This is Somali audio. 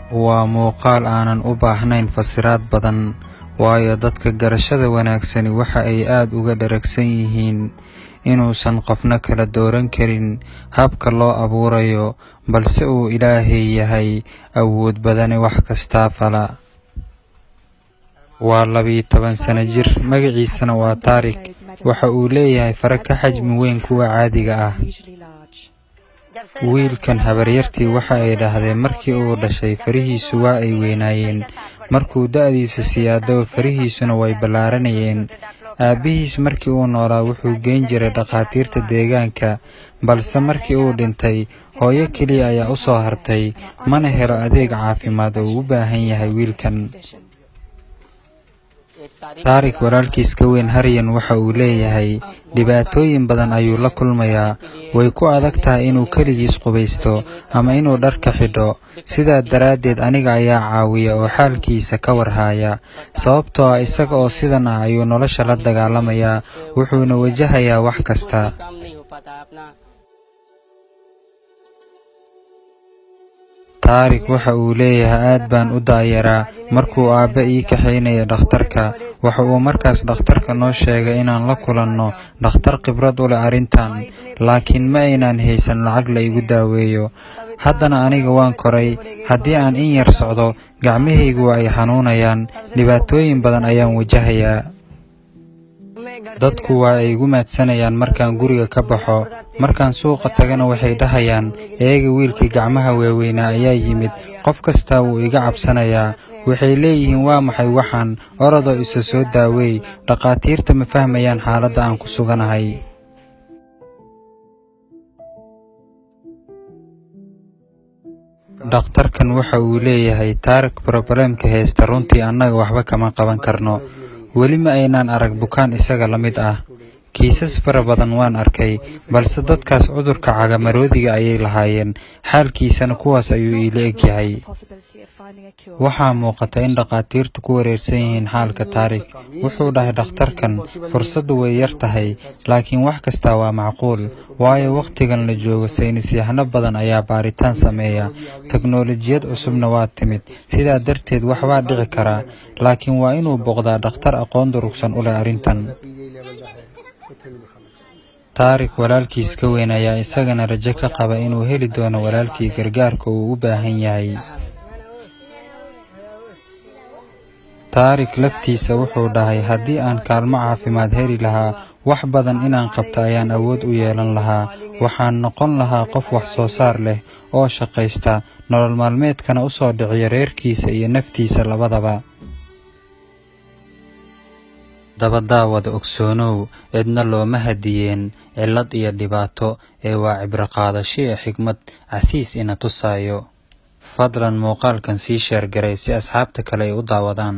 Waa muuqaal aanan u baahnayn fasiraad badan, waayo dadka garashada wanaagsani waxa ay aad uga dheragsan yihiin inuusan qofna kala dooran karin habka loo abuurayo, balse uu Ilaahay yahay awood badane wax kastaa fala. Waa 12 sano jir, magaciisana waa Taarik. Waxa uu leeyahay faro ka xajmi weyn kuwa caadiga ah. Wiilkan habaryartii waxa ay dhahdeen markii uu dhashay farihiisu waa ay weynaayeen, markuu da'diisu siyaado farihiisuna way ballaaranayeen. Aabbihiis markii uu noolaa wuxuu geyn jiray dhakhaatiirta deegaanka, balse markii uu dhintay hooyo keliya ayaa u soo hartay, mana helo adeeg caafimaad oo uu u baahan yahay wiilkan. Taarik walaalkiis ka weyn Haryan waxa uu leeyahay dhibaatooyin badan ayuu la kulmayaa. Way ku adag tahay inuu keligiis qubaysto ama inuu dharka xidho, sidaa daraaddeed aniga ayaa caawiya oo xaalkiisa ka war haya, sababtoo ah isaga oo sidan ah ayuu nolosha la dagaalamayaa, wuxuuna wajahayaa wax kasta. Taarik waxa uu leeyahay aad baan u da'yaraa markuu aabbe ii kaxaynayay dhakhtarka. Waxa uu markaas dhakhtarka noo sheegay inaan la kulanno dhakhtar khibrad u leh arrintan, laakiin ma aynaan haysan lacag la igu daaweeyo. Haddana aniga waan koray, haddii aan in yar socdo gacmahaygu waa ay xanuunayaan, dhibaatooyin badan ayaan wajahayaa. Dadku waa ay igu maadsanayaan markaan guriga ka baxo, markaan suuqa tagana waxay dhahayaan eega wiilkii gacmaha waaweynaa ayaa yimid. Qof kastaa wuu iga cabsanayaa, waxay leeyihiin waa maxay waxaan, orodoo isa soo daaweey. Dhakhaatiirta ma fahmayaan xaaladda aan ku suganahay. Dhakhtarkan waxa uu leeyahay Taarik problemka haysta runtii annaga waxba kama qaban karno. Weli ma aynaan arag bukaan isaga la mid ah. Kiisas fara badan waan arkay, balse dadkaas cudurka cagamaroodiga ayay lahaayeen, xaalkiisana kuwaas ayuu iila eg yahay. Waxaa muuqata in dhakhaatiirtu ku wareersan yihiin xaalka Taarik. Wuxuu dhahay dhakhtarkan fursaddu way yar tahay, laakiin wax kastaa waa macquul, waayo wakhtigan la joogo saynisyahano badan ayaa baaritaan sameeya, teknoolojiyad cusubna waa timid, sidaa darteed wax waa dhici karaa, laakiin waa inuu booqdaa dhakhtar aqoon durugsan u leh arrintan. Taarik walaalkiis ka weyn ayaa isagana rajo ka qaba inuu heli doono walaalkii gargaarka uu u baahan yahay. Taarik laftiisa wuxuu dhahay haddii aan kaalmo caafimaad heli lahaa, wax badan inaan qabto ayaan awood u yeelan lahaa. Waxaan noqon lahaa qof wax soo saar leh oo shaqaysta, nolol maalmeedkana u soo dhiciya reerkiisa iyo naftiisa labadaba. Dabadaawada ogsoonow, cidna looma hadiyeen cillad iyo dhibaato ee waa cibro qaadasho iyo xigmad casiis ina tusaayo. Fadlan muuqaalkan sii sheer garay si asxaabta kale ay u daawadaan.